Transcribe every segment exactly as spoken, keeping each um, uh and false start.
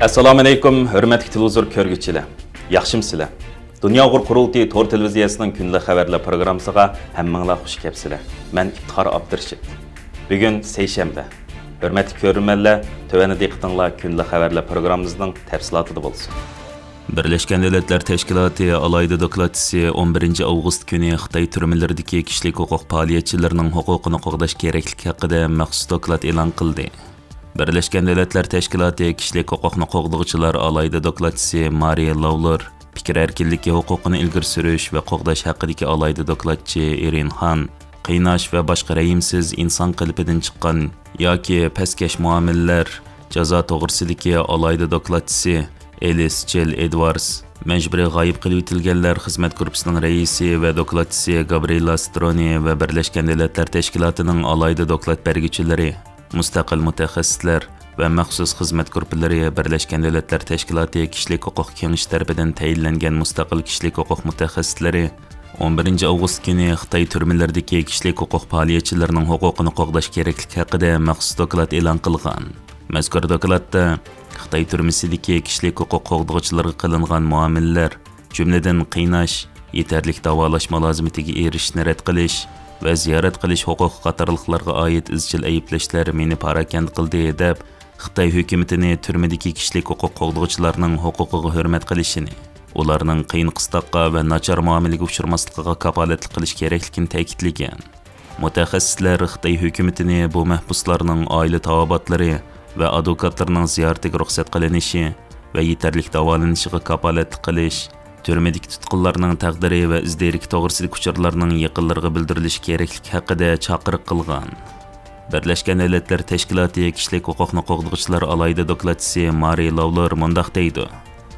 ئەسسالامۇئەلەيكۇم، ھۆرمەتلىك تېلېۋىزور كۆرگۈچىلەر. ياخشىمۇسىلەر؟ دۇنيا ئۇيغۇر قۇرۇلتىيى تور تېلېۋىزىيەسىنىڭ كۈندىلىك خەۋەرلەر پروگراممىسىغا ھەممىڭلار خۇش كەپسىلەر. مەن ئىپتىخار ئابدۇرېشىت. بۈگۈن سەيشەنبە. ھۆرمەتلىك كۆرۈرمەنلەر، تۆۋەندە دىققىتىڭلار كۈندىلىك خەۋەرلەر پروگراممىمىزنىڭ تەپسىلاتىدا بولسۇن. بىرلەشكەن دۆلەتلەر تەشكىلاتى ئالاھىدە دوكلاتچىسى ئون بىرىنچى ئاۋغۇست كۈنى خىتاي تۈرمىلىرىدىكى كىشىلىك ھوقۇق پائالىيەتچىلىرىنىڭ ھوقۇقىنى قوغداش كېرەكلىكى ھەققىدە مەخسۇس دوكلات ئېلان قىلدى. بىرلەشكەن دۆلەتلەر تەشكىلاتى كىشىلىك ھوقۇقنى قوغدىغۇچىلار ئالاھىدە دوكلاتچىسى مارى لاۋلور، پىكىر ئەركىنلىكى ھوقۇقىنى ئىلگىرى سۈرۈش ۋە قوغداش ھەققىدىكى ئالاھىدە دوكلاتچى ئېرىن خان، قىيناش ۋە باشقا رەھىمسىز ئىنسان قېلىپىدىن چىققان ياكى پەسكەش مۇئامىلىلەر جازا توغرىسىدىكى ئالاھىدە دوكلاتچىسى ئېلىس جىل ئېدۋاردس، مەجبۇرىي غايىب قىلىۋېتىلگەنلەر خىزمەت گۇرۇپپىسىنىڭ رەئىسى ۋە دوكلاتچىسى گابرىيېلا سترونى ۋە بىرلەشكەن دۆلەتلەر تەشكىلاتىنىڭ ئالاھىدە دوكلات بەرگۈچىلىرى، مۇستەقىل مۇتەخەسسىسلەر ۋە مەخسۇس خىزمەت گۇرۇپپىلىرى بىرلەشكەن دۆلەتلەر تەشكىلاتى كىشىلىك ھوقۇق كېڭىشى تەرىپىدىن تەيىنلەنگەن مۇستەقىل كىشىلىك ھوقۇق مۇتەخەسسىسلىرى ئون بىرىنچى ئاۋغۇست كۈنى خىتاي تۈرمىلىرىدىكى كىشىلىك ھوقۇق پائالىيەتچىلىرىنىڭ ھوقۇقىنى قوغداش كېرەكلىكى ھەققىدە مەخسۇس دوكلات ئېلان قىلغان. مەزكۇر دوكلاتتا خىتاي تۈرمىسىدىكى كىشىلىك ھوقۇق قوغدىغۇچىلارغا قىلىنغان مۇئامىلىلەر، جۈملىدىن قىيناش، يېتەرلىك داۋالاش مۇلازىمىتىگە ئېرىشىشنى رەت قىلىش ۋە زىيارەت قىلىش ھوقۇقى قاتارلىقلارغا ئائىت ئىزچىل ئەيىبلەشلەر مېنى پاراكەندە قىلدى، دەپ، خىتاي ھۆكۈمىتىنى تۈرمىدىكى كىشىلىك ھوقۇق قوغدىغۇچىلارنىڭ ھوقۇقىغا ھۆرمەت قىلىشىنى، ئۇلارنىڭ قىيىن-قىستاققا ۋە ناچار مۇئامىلىگە ئۇچرىماسلىقىغا كاپالەتلىك قىلىش كېرەكلىكىنى تەكىتلىگەن. مۇتەخەسسىسلەر خىتاي ھۆكۈمىتىنى بۇ مەھبۇسلارنىڭ ئائىلە تاۋابىئاتلىرى ۋە ئادۋوكاتلىرىنىڭ زىيارىتىگە رۇخسەت قىلىنىشى ۋە يېتەرلىك داۋالىنىشىغا كاپالەتلىك قىلىش، تۈرمىدىكى تۇتقۇنلارنىڭ تەقدىرى ۋە ئىز دېرىكى توغرىسىدىكى ئۇچۇرلارنىڭ يېقىنلىرىغا بىلدۈرۈلۈشى كېرەكلىكى ھەققىدە چاقىرىق قىلغان. بىرلەشكەن دۆلەتلەر تەشكىلاتى كىشىلىك ھوقۇقنى قوغدىغۇچىلار ئالاھىدە دوكلاتچىسى مارى لاۋلور مۇنداق دەيدۇ: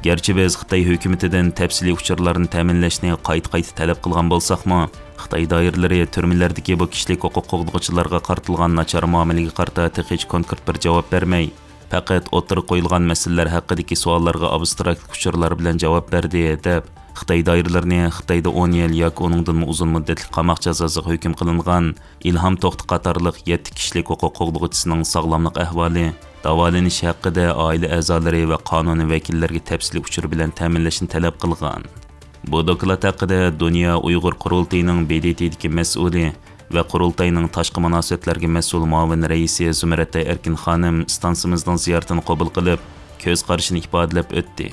گەرچە بىز خىتاي ھۆكۈمىتىدىن تەپسىلىي ئۇچۇرلارنى تەمىنلەشنى قايتا-قايتا تەلەپ قىلغان بولساقمۇ، خىتاي دائىرىلىرى تۈرمىلەردىكى بۇ كىشىلىك ھوقۇق قوغدىغۇچىلارغا قارىتىلغان ناچار مۇئامىلىگە قارىتا تېخىچە كونكرېت بىر جاۋاب بەرمەي، پەقەت ئوتتۇرىغا قويۇلغان مەسىلىلەر ھەققىدىكى سوئاللارغا ئابستراكت ئۇچۇرلار بىلەن جاۋاب بەردى، دەپ، خىتاي دائىرىلىرىنى خىتايدا ئون يىل ياكى ئۇنىڭدىنمۇ ئۇزۇن مۇددەتلىك قاماق جازاسىغا ھۆكۈم قىلىنغان ئىلھام توختى قاتارلىق يەتتە كىشىلىك ھوقۇق قوغدىغۇچىسىنىڭ ساغلاملىق ئەھۋالى، داۋالىنىش ھەققىدە ئائىلە ئەزالىرى ۋە قانۇنىي ۋەكىللەرگە تەپسىلىي ئۇچۇر بىلەن تەمىنلەشنى تەلەپ قىلغان. بۇ دوكلات ھەققىدە دۇنيا ئۇيغۇر قۇرۇلتىيىنىڭ ب د ت دىكى مەسئۇلى ۋە قۇرۇلتاينىڭ تاشقى مۇناسىۋەتلەرگە مەسئۇل مۇئاۋىن رەئىسى زۇمرەتئاي ئەركىن خانىم ئىستانسىمىزنىڭ زىيارىتىنى قوبۇل قىلىپ، كۆز قارىشىنى ئىپادىلەپ ئۆتتى.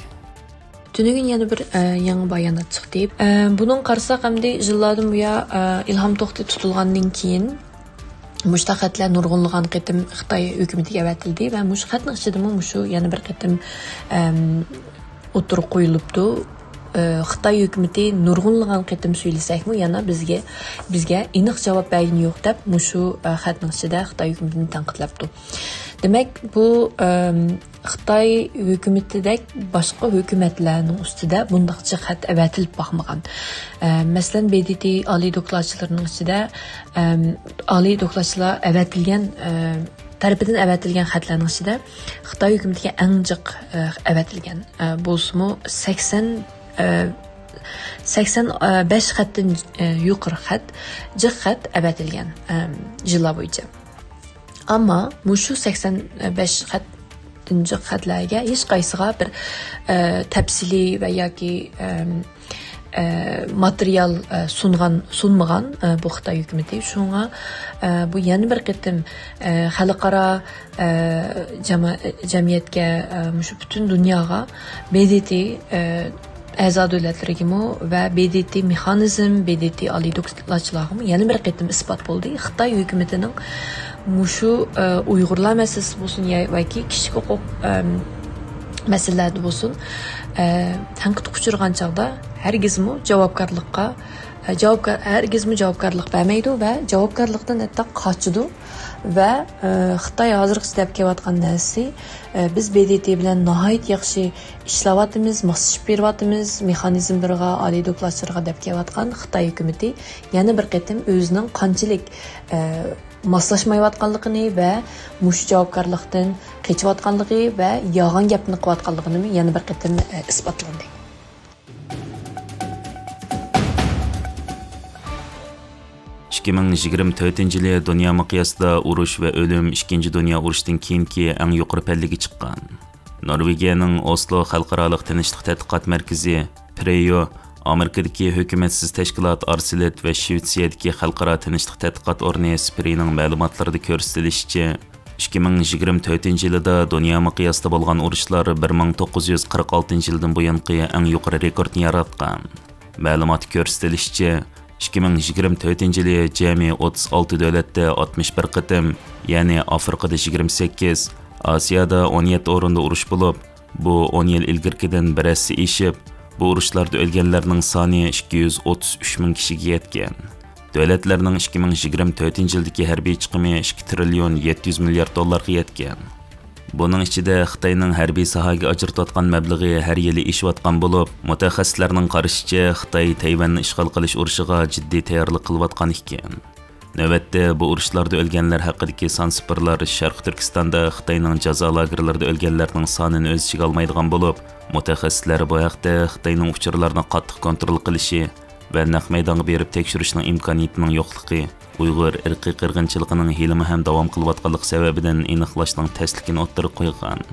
تۈنۈگۈن يەنە بىر، ئە، يېڭى بايانات چىقتى. ئە، بۇنىڭغا قارىساق، ئەمدى يىللاردىن بۇيان، ئە، ئىلھام توختى تۇتۇلغاندىن كېيىن، مۇشۇنداق خەتلەر نۇرغۇنلىغان قېتىم خىتاي ھۆكۈمىتىگە ئەۋەتىلدى ۋە مۇشۇ خەتنىڭ ئىچىدىمۇ مۇشۇ يەنە بىر قېتىم، ئەم، ئوتتۇرىغا قويۇلۇپتۇ. ئە، خىتاي ھۆكۈمىتى نۇرغۇنلىغان قېتىم سۆيلىسەكمۇ، يەنە بىزگە، بىزگە ئېنىق جاۋاب بەرگىنى يوق، دەپ، مۇشۇ، ئە، خەتنىڭ ئىچىدە خىتاي ھۆكۈمىتىنى تەنقىدلەپتۇ. دېمەك، بۇ، ئەم، خىتاي ھۆكۈمىتىدەك باشقا ھۆكۈمەتلەرنىڭ ئۈستىدە بۇنداقچە خەت ئەۋەتىلىپ باقمىغان. ئە، مەسىلەن، ب د ت ئالىي دوكلاتچىلىرىنىڭ ئىچىدە، ئەم، ئالىي دوكلاتچىلار ئەۋەتىلگەن، ئە، تەرىپىدىن ئەۋەتىلگەن خەتلەرنىڭ ئىچىدە خىتاي ھۆكۈمىتىگە ئەڭ جىق، ئە، ئەۋەتىلگەن، ئە، بولسىمۇ سەكسەن، ئە، سەكسەن بەش خەتتىن، ئە، يۇقىرى خەت، جىق خەت ئەۋەتىلگەن، ئەم، يىللار بويىچە. ئەمما مۇشۇ سەكسەن بەش خەتتىن جىق خەتلەرگە ھېچقايسىغا بىر، ئە، تەپسىلىي ۋە ياكى، ئەم، ئە، ماتېرىيال، ئە، سۇنغان، سۇنمىغان، ئە، بۇ خىتاي ھۆكۈمىتى. شۇڭا، ئە، بۇ يەنە بىر قېتىم، ئە، خەلقئارا، ئە، جاما-، جەمئىيەتكە، ئە، مۇشۇ پۈتۈن دۇنياغا ب د ت، ئە، ئەزا دۆلەتلىرىگىمۇ ۋە ب د ت مېخانىزم، ب د ت ئالىي دوكلاتچىلارغىمۇ يەنە بىر قېتىم ئىسپات بولدى. خىتاي ھۆكۈمىتىنىڭ مۇشۇ، ئە، ئۇيغۇرلار مەسىلىسى بولسۇن يا-، ياكى كىشىلىك ھوقۇق، ئەم، مەسىلىلەردە بولسۇن، ئە، تەنقىدكە ئۇچرىغان چاغدا ھەرگىزمۇ جاۋابكارلىققا، ئە، جاۋابكار-، ھەرگىزمۇ جاۋابكارلىق بەرمەيدۇ ۋە جاۋابكارلىقتىن ھەتتا قاچىدۇ. ۋە، ئە، خىتاي ھازىرغىچە دەپ كېلىۋاتقان نەرسىسى، ئە، بىز ب د ت بىلەن ناھايىتى ياخشى ئىشلەۋاتىمىز، ماسلىشىپ بېرىۋاتىمىز، مېخانىزملىرىغا، ئالىي دوكلاتچىلىرىغا دەپ كېلىۋاتقان خىتاي ھۆكۈمىتى يەنە بىر قېتىم ئۆزىنىڭ قانچىلىك، ئە، ماسلاشمايۋاتقانلىقىنى ۋە مۇشۇ جاۋابكارلىقتىن قېچىۋاتقانلىقى ۋە يالغان گەپنى قىلىۋاتقانلىقىنى يەنە بىر قېتىم، ئە، ئىسپاتلاندى. ئىككى مىڭ يىگىرمە تۆتىنچى يىلى دۇنيا مىقياسىدا ئۇرۇش ۋە ئۆلۈم ئىككىنچى دۇنيا ئۇرۇشىدىن كېيىنكى ئەڭ يۇقىرى پەللىگە چىققان. نورۋېگىيەنىڭ ئوسلو خەلقئارالىق تىنچلىق تەتقىقات مەركىزى، پرېيو، ئامېرىكىدىكى ھۆكۈمەتسىز تەشكىلات ئارسېلېت ۋە شىۋېتسىيەدىكى خەلقئارا تىنچلىق تەتقىقات ئورنى سىپرىنىڭ مەلۇماتلىرىدا كۆرسىتىلىشىچە، ئىككى مىڭ يىگىرمە تۆتىنچى يىلىدا دۇنيا مىقياسىدا بولغان ئۇرۇشلار بىر مىڭ توققۇز يۈز قىرىق ئالتىنچى يىلدىن بۇيانقى ئەڭ يۇقىرى رېكورتنى ياراتقان. مەلۇماتتا كۆرسىتىلىشىچە، ئىككى مىڭ يىگىرمە تۆتىنچى يىلى جەمئىي ئوتتۇز ئالتە دۆلەتتە ئاتمىش بىر قېتىم، يەنى ئافرىقىدا يىگىرمە سەككىز، ئاسىيادا ئون يەتتە ئورۇندا ئۇرۇش بولۇپ، بۇ ئون يىل ئىلگىرىكىدىن بىر ھەسسە ئېشىپ، بۇ ئۇرۇشلاردا ئۆلگەنلەرنىڭ سانى ئىككى يۈز ئوتتۇز ئۈچ مىڭ كىشىگە يەتكەن. دۆلەتلەرنىڭ ئىككى مىڭ يىگىرمە تۆتىنچى يىلدىكى ھەربىي چىقىمى ئىككى تىرىليون يەتتە يۈز مىليارد دوللارغا يەتكەن. بۇنىڭ ئىچىدە خىتاينىڭ ھەربىي ساھەگە ئاجرىتىۋاتقان مەبلىغى ھەر يىلى ئېشىۋاتقان بولۇپ، مۇتەخەسسىسلەرنىڭ قارىشىچە، خىتاي تەيۋەننى ئىشغال قىلىش ئۇرۇشىغا جىددىي تەييارلىق قىلىۋاتقان ئىكەن. نۆۋەتتە، بۇ ئۇرۇشلاردا ئۆلگەنلەر ھەققىدىكى سان سىپىرلار شەرقىي تۈركىستاندا خىتاينىڭ جازا لاگېرلىرىدا ئۆلگەنلەرنىڭ سانىنى ئۆز ئىچىگە ئالمايدىغان بولۇپ، مۇتەخەسسىسلەر بۇ ھەقتە خىتاينىڭ ئۇچۇرلارنى قاتتىق كونترول قىلىشى ۋە نەق مەيدانغا بېرىپ تەكشۈرۈشنىڭ ئىمكانىيىتىنىڭ يوقلۇقى، ئۇيغۇر ئىرقىي قىرغىنچىلىقىنىڭ ھېلىمۇ ھەم داۋام قىلىۋاتقانلىقى سەۋەبىدىن ئېنىقلاشنىڭ تەسلىكىنى ئوتتۇرىغا قويغان.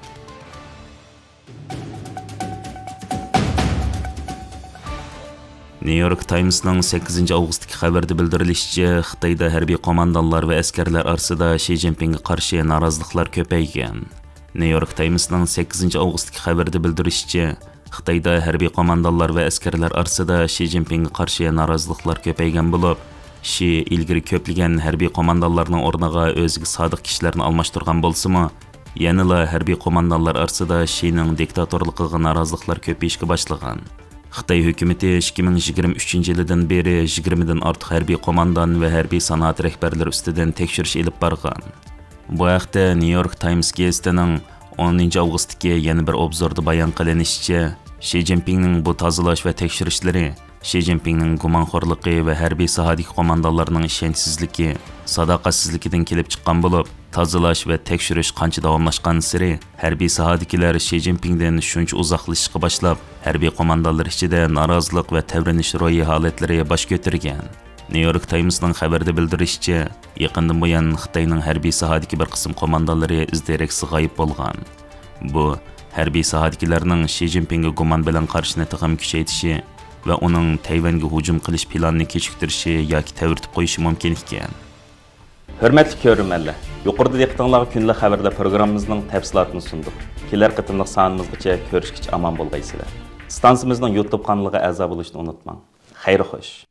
نيۇ يورك تايمسنىڭ سەككىزىنچى ئاۋغۇستتىكى خەۋىرىدە بىلدۈرۈلۈشىچە، خىتايدا ھەربىي قوماندانلار ۋە ئەسكەرلەر ئارىسىدا شى جىنپىڭگە قارشى نارازىلىقلار كۆپەيگەن. نيۇ يورك تايمسنىڭ سەككىزىنچى ئاۋغۇستتىكى خەۋىرىدە بىلدۈرۈشىچە، خىتايدا ھەربىي قوماندانلار ۋە ئەسكەرلەر ئارىسىدا شى جىنپىڭگە قارشى نارازىلىقلار كۆپەيگەن بولۇپ، شى ئىلگىرى كۆپلىگەن ھەربىي قوماندانلارنىڭ ئورنىغا ئۆزىگە سادىق كىشىلەرنى ئالماشتۇرغان بولسىمۇ، يەنىلا ھەربىي قوماندانلار ئارىسىدا شىنىڭ دىكتاتورلۇقىغا نارازىلىقلار كۆپىيىشكە باشلىغان. خىتاي ھۆكۈمىتى ئىككى مىڭ يىگىرمە ئۈچىنچى يىلىدىن بېرى يىگىرمىدىن ئارتۇق ھەربىي قوماندان ۋە ھەربىي سانائەت رەھبەرلىرى ئۈستىدىن تەكشۈرۈش ئېلىپ بارغان. بۇ ھەقتە نيۇ يورك تايمس گېزىتىنىڭ ئونىنچى ئاۋغۇستتىكى يەنە بىر ئوبزوردا بايان قىلىنىشىچە، شى جىنپىڭنىڭ بۇ تازىلاش ۋە تەكشۈرۈشلىرى شى جىنپىڭنىڭ گۇمانخورلۇقى ۋە ھەربىي ساھەدىكى قوماندانلارنىڭ ئىشەنچسىزلىكى، ساداقەتسىزلىكىدىن كېلىپ چىققان بولۇپ، تازىلاش ۋە تەكشۈرۈش قانچە داۋاملاشقانسېرى، ھەربىي ساھەدىكىلەر شى جىنپىڭدىن شۇنچە ئۇزاقلىشىشقا باشلاپ، ھەربىي قوماندانلار ئىچىدە نارازىلىق ۋە تەۋرىنىش روھىي ھالەتلىرى باش كۆتۈرگەن. نيۇ يورك تايمسنىڭ خەۋىرىدە بىلدۈرۈشىچە، يېقىندىن بۇيان خىتاينىڭ ھەربىي ساھەدىكى بىر قىسىم قوماندانلىرى ئىز دېرەكسىز غايىب بولغان. بۇ، ھەربىي ساھەدىكىلەرنىڭ شى جىنپىڭگە گۇمان بىلەن قارىشىنى تېخىمۇ كۈچەيتىشى ۋە ئۇنىڭ تەيۋەنگە ھۇجۇم قىلىش پىلانىنى كېچىكتۈرۈشى ياكى تەۋرىتىپ قويۇشى مۇمكىن ئىكەن. ھۆرمەتلىك كۆرۈرمەنلەر، يۇقىرىدا دىققىتىڭلارغا كۈندىلىك خەۋەرلەر پروگراممىمىزنىڭ تەپسىلاتىنى سۇندۇق. كېلەر قېتىملىق سانىمىزغىچە كۆرۈشكىچە ئامان بولغايسىلەر. ئىستانسىمىزنىڭ يۇتۇب قانىلىغا ئەزا بولۇشنى ئۇنتۇماڭ. خەير خوش.